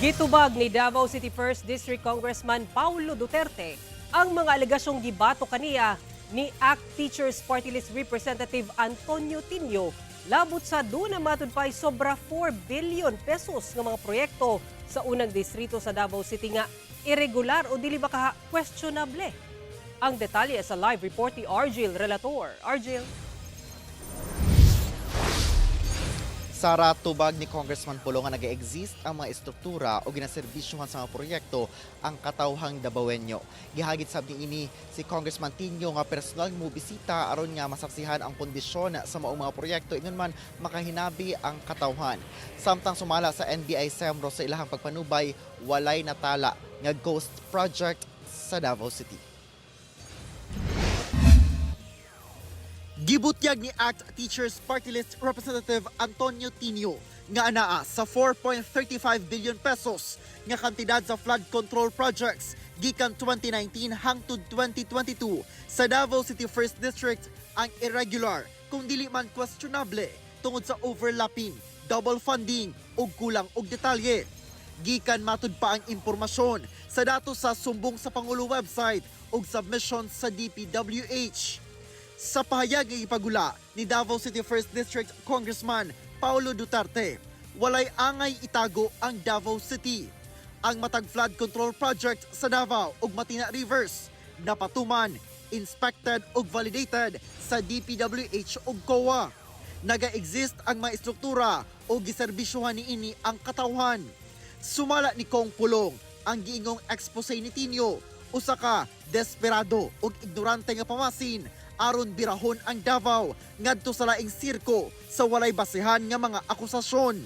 Gitubag ni Davao City 1st District Congressman Paulo Duterte ang mga alegasyong gibato kaniya ni ACT Teachers Party List Representative Antonio Tinio labot sa duna matud pa'y sobra 4 billion pesos nga mga proyekto sa unang distrito sa Davao City nga irregular o dili ba ka questionable. Ang detalye sa live report ni Argil Relator. Argil. Sara, tubag ni Congressman Pulong nga nag-exist ang mga estruktura o ginaserbisyuhan sa mga proyekto ang katawhang Dabawenyo. Gihagit sab niini si Congressman Tinio nga personal mo bisita aron nga masaksihan ang kondisyon sa maong mga proyekto, ingon man makahinabi ang katawhan. Samtang sumala sa NBI Semro, sa ilahang pagpanubay, walay natala nga ghost project sa Davao City. Gibutyag ni ACT Teachers Party List Representative Antonio Tinio nga anaa sa 4.35 billion pesos nga kantidad sa flood control projects gikan 2019 hangtod 2022 sa Davao City 1st District ang irregular kung dili man questionable tungod sa overlapping, double funding ug kulang og detalye. Gikan matud pa ang impormasyon sa datos sa Sumbong sa Pangulo website ug submission sa DPWH. Sa pahayag nga ipagula ni Davao City 1st District Congressman Paulo Duterte, walay angay itago ang Davao City. Ang matag flood control project sa Davao ug Matina Rivers napatuman, inspected ug validated sa DPWH ug COA. Naga-exist ang mga estruktura o giserbisyuhan niini ang katawhan. Sumala ni Kong Pulong, ang giingong expose ni Tinio usa ka desperado ug ignorante nga pamasin aron birahon ang Davao ngadto sa laing sirko sa walay basehan nga mga akusasyon.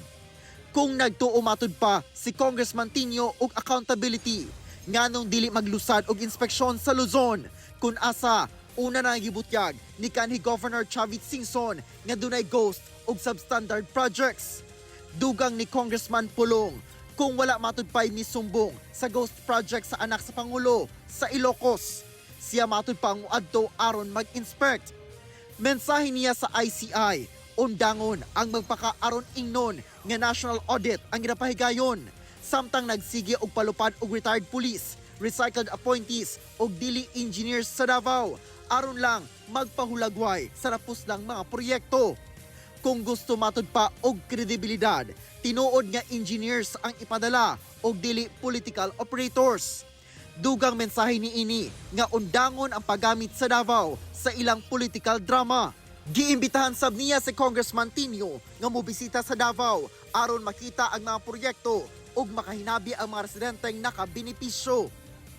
Kung nagtuo matud pa si Congressman Tinio og accountability, nganong dili maglusad og inspeksyon sa Luzon kung asa una na gibutyag ni kanhi Governor Chavit Singson nga dunay ghost ug substandard projects? Dugang ni Congressman Pulong, kung wala matud pa'y misumbong sa ghost project sa anak sa Pangulo sa Ilocos, siya matud pa ang adto aron mag-inspect. Mensahe niya sa ICI, undangon ang magpaka aron ingnon nga national audit ang ginapahigayon samtang nagsige og palupad og retired police, recycled appointees og dili engineers sa Davao aron lang magpahulagway sa napuslang mga proyekto. Kung gusto matud pa og kredibilidad, tinuod nga engineers ang ipadala og dili political operators. Dugang mensahe niini nga undangon ang paggamit sa Davao sa ilang political drama. Giimbitahan sab niya si Congressman Tinio nga mobisita sa Davao aron makita ang mga proyekto ug makahinabi ang mga residenteng nakabenepisyo.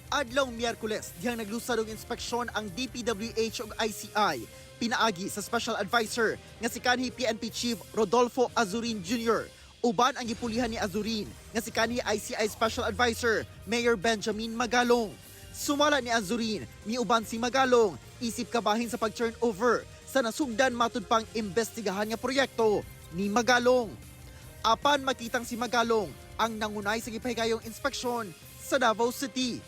Adlaw Miyerkules, dihang naglusad og inspeksyon ang DPWH ug ICI pinaagi sa special advisor nga si kanhi PNP Chief Rodolfo Azurin Jr. Uban ang gipulihan ni Azurin nga si kanhi ICI Special Advisor Mayor Benjamin Magalong. Sumala ni Azurin, miuban si Magalong isip kabahin sa pag-turnover sa nasugdan matud pang imbestigahan nga proyekto ni Magalong. Apan makitang si Magalong ang nangunay sa gipahigayong inspeksyon sa Davao City.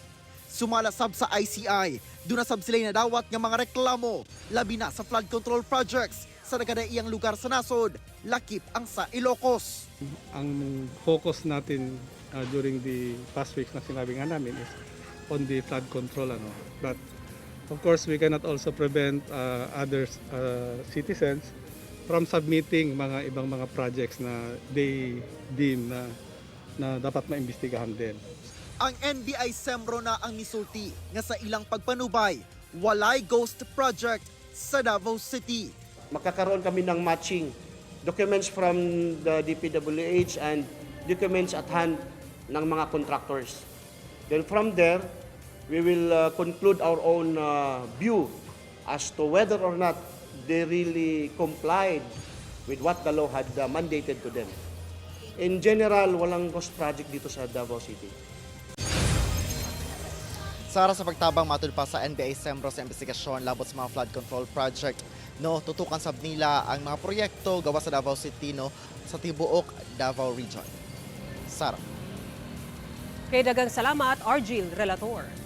Sumala sab sa ICI, duna sab sila nadawat nga mga reklamo, labi na sa flood control projects sa nagkadaiyang lugar sa nasod, lakip ang sa Ilocos. Ang focus natin during the past weeks na sinabi nga namin is on the flood control, ano. But of course, we cannot also prevent other citizens from submitting mga ibang mga projects na they deem na dapat maimbestigahan din. Ang NBI Semro na ang misulti nga sa ilang pagpanubay, walay ghost project sa Davao City. Magkakaroon kami ng matching documents from the DPWH and documents at hand ng mga contractors. Then from there, we will conclude our own view as to whether or not they really complied with what the law had mandated to them. In general, walang ghost project dito sa Davao City. Sara, sa pagtabang matud pa sa NBI Semro sa investigasyon labot sa mga flood control project, no, tutukan sab nila ang mga proyekto gawa sa Davao City, no, sa tibuok Davao Region. Sara. Kay dagang salamat, Argil Relator.